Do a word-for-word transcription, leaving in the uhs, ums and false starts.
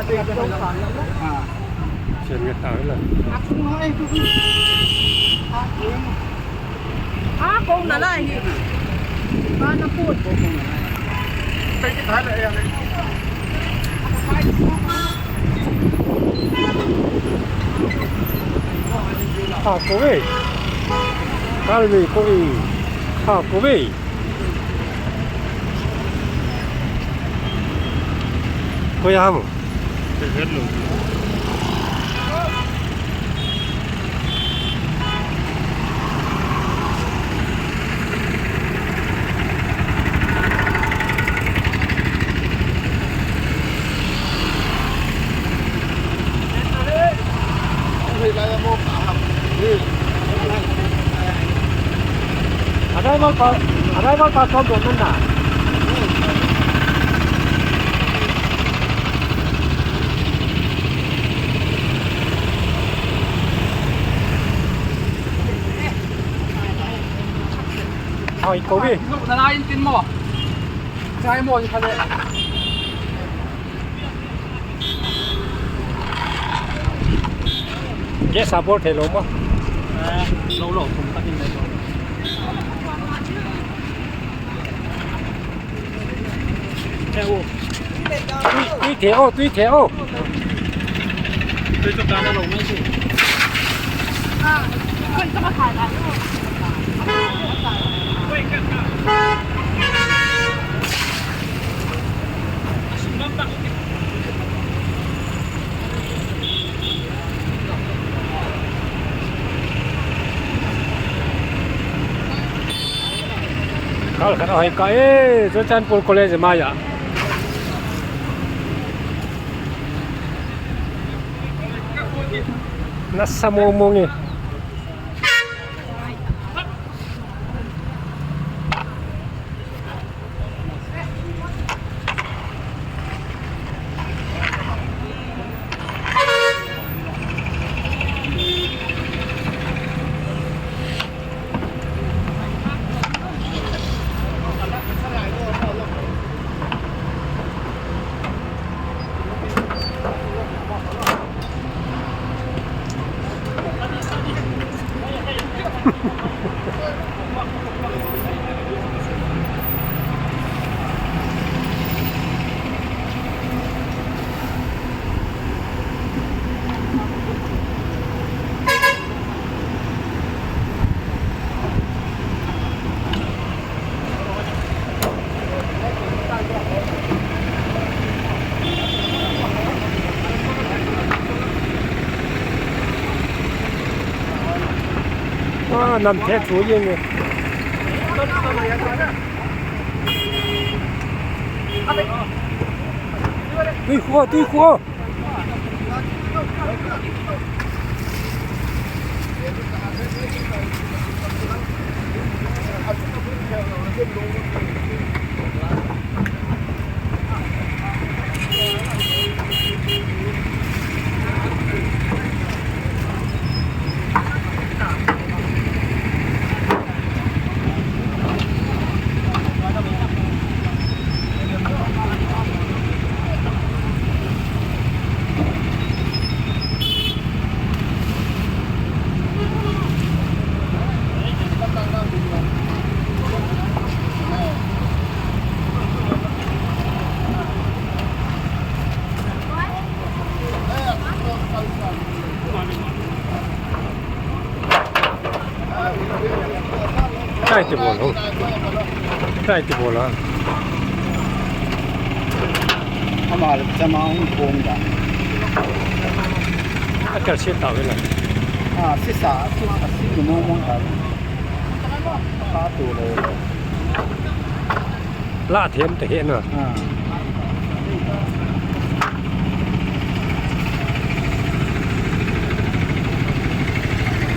Chen nge ta la. A kong na lai hi. Ba na put. Ha, kong e. Kal ni kong e. Ha, kong e. Koi ham? Arrival pa, arrival pa som don na. Hoi, kong e. Na nine tin mo. Chai mo, khat le. Gas a bol thei lou mo? Eh, lou lou, thum khat in le lou. Thei o. Tui, tui thei o, tui thei o. Tui chu kana lou mai si. Kal khat ahoi kah e, Churachandpur College maiya. Nasa mong mong e. Ah, nam the chu yeng e. Tui khu, tui khu. Try ti bol ho. Try ti bol ha. Ama le chama hung kong da. A kal se ta ve la. A, sisa, sisa, si mo mo ta. Pa tu le. La them te he na. A.